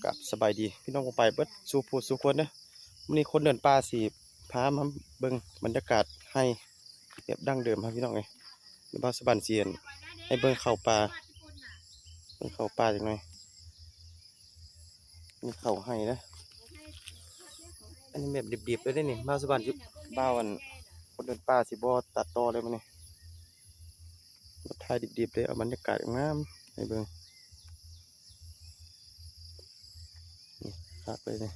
ກາບສະບາຍດີພີ່ນ້ອງປ້ອງປາຍເບິດສູ່ຜູ້ສູ່ຄົນເດີ. ມື້ນີ້ຄົນເດີນປ່າຊິພາມາເບິ່ງບັນຍາກາດໄຮ່ແບບດັ້ງເດີມຫັ້ນພີ່ນ້ອງເອີຍ. ແລ້ວບ່າວສະບັນຊິໃຫ້ເບິ່ງເຂົ້າປ່າ ເບິ່ງເຂົ້າປ່າຈັກໜ່ອຍ. ນີ້ເຂົ້າໄຮ່ເດີ ອັນນີ້ແບບດິບໆເລີຍເດ້ນີ້. ບ່າວສະບັນຊິ ບ່າວອັນ ຄົນເດີນປ່າຊິບໍ່ຕັດຕໍ່ເລີຍມື້ນີ້ ມາຖ່າຍດິບໆເລີຍ ເອົາບັນຍາກາດງາມໃຫ້ເບິ່ງ. ນີ້ຄັກເລີຍນີ້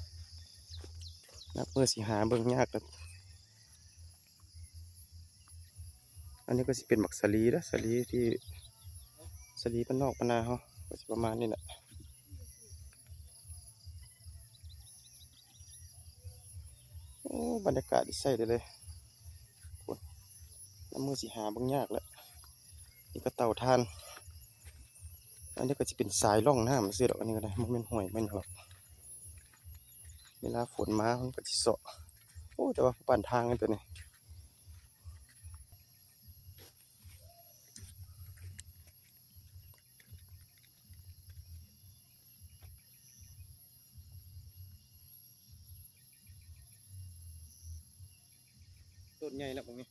ນັບມື້ຊິຫາເບິ່ງຍາກແລ້ວ. ອັນນີ້ກໍຊິເປັນໝາກສາລີເດີ ສາລີທີ່ ສາລີບ້ານນອກບ້ານນາເຮົາ ກໍຊິປະມານນີ້ແຫຼະ. ໂອ້ ບັນຍາກາດນີ້ໃຊ້ໄດ້ເລີຍ. ໂອ້ຍ ນັບມື້ຊິຫາເບິ່ງຍາກແລ້ວ. ນີ້ກໍເຕົາຖ່ານ ອັນນີ້ກໍຊິເປັນສາຍລ່ອງນ້ຳຊື່ດອກ. ອັນນີ້ກໍໄດ້ ບໍ່ແມ່ນຫ້ວຍແມ່ນຫຍັງດອກ ເວລາຝົນມາມັນກໍຊິເຊາະ. ໂອ້ ແຕ່ວ່າຜູ້ປັ້ນທາງອັນຕົວນີ້ ຕົ້ນໃຫຍ່ແລ້ວບາດນີ້.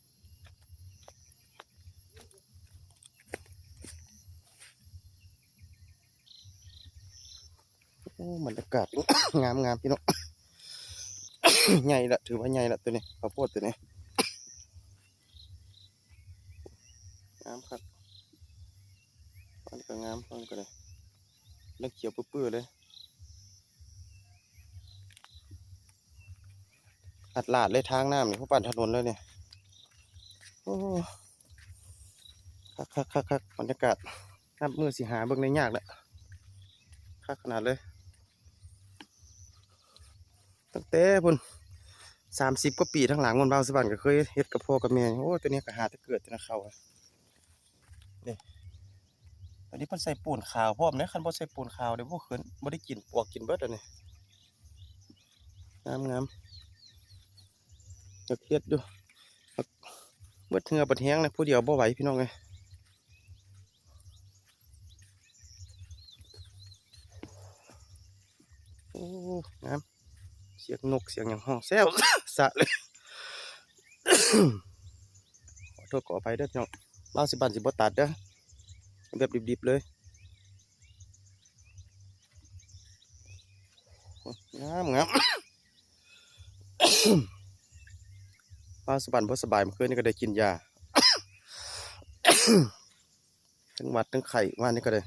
ໂອ້ ບັນຍາກາດ ງາມໆ ພີ່ນ້ອງ. ໃຫຍ່ລະ ຖືວ່າໃຫຍ່ລະຕົວນີ້ ເຂົ້າໂພດຕົວນີ້ ງາມຄັກ. ຝັ່ງນີ້ກໍງາມ ຝັ່ງນີ້ກໍໄດ້ ເລີ່ມຂຽວປຶ້ໆເລີຍ. ອັດຫຼາດເລີຍ ທາງນ້ຳນີ້ ຜູ້ປັ້ນຖະໜົນເລີຍນີ້. ໂອ້ ຄັກໆໆໆ ບັນຍາກາດ ນັບມື້ຊິຫາເບິ່ງໄດ້ຍາກແລ້ວ ຄັກຂະໜາດເລີຍ. ຕັ້ງແຕ່ພຸ້ນ ສາມສິບກວ່າປີທາງຫຼັງພຸ້ນ ບ່າວສະບັນກໍເຄີຍເຮັດກັບພໍ່ກັບແມ່. ໂອ້ ແຕ່ນີ້ກໍຫາແຕ່ເກີດແຕ່ນະເຂົ້າ. ນີ້ ອັນນີ້ເພິ່ນໃສ່ປູນຂາວພ້ອມເດ້ ຄັນບໍ່ໃສ່ປູນຂາວນີ້ບໍ່ຂຶ້ນ ບໍ່ໄດ້ກິນ ປວກກິນເບິດອັນນີ້. ງາມໆ ຢາກເຮັດຢູ່ ເບິດເຫື່ອເບິດແຮງນະ ຜູ້ດຽວບໍ່ໄຫວພີ່ນ້ອງເອີຍ. ໂອ້ ງາມ ສຽງນົກສຽງຫຍັງຮ້ອງແຊວຊະເລີຍ. ຂໍໂທດຂໍອະໄພເດີພີ່ນ້ອງ ບ່າວສະບັນຊິບໍ່ຕັດເດີ ແບບດິບໆເລີຍ. ງາມໆ ບ່າວສະບັນບໍ່ສະບາຍ ມື້ຄືນນີ້ກໍໄດ້ກິນຢາ ທັງຫວັດທັງໄຂ້ ວານນີ້ກໍໄດ້.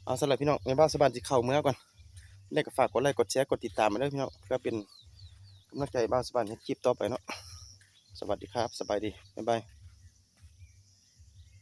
ເອົາ ສຳລັບພີ່ນ້ອງ ແມ່ນບ່າວສະບັນຊິເຂົ້າເມືອກ່ອນ ແລ້ວກໍຝາກກົດໄລ ກົດແຊ ກົດຕິດຕາມມາເດີພີ່ນ້ອງ ເພື່ອເປັນກຳລັງໃຈໃຫ້ບ່າວສະບັນເຮັດຄລິບຕໍ່ໄປເນາະ. ສະຫວັດດີຄັບ ສະບາຍດີ ບາຍບາຍ.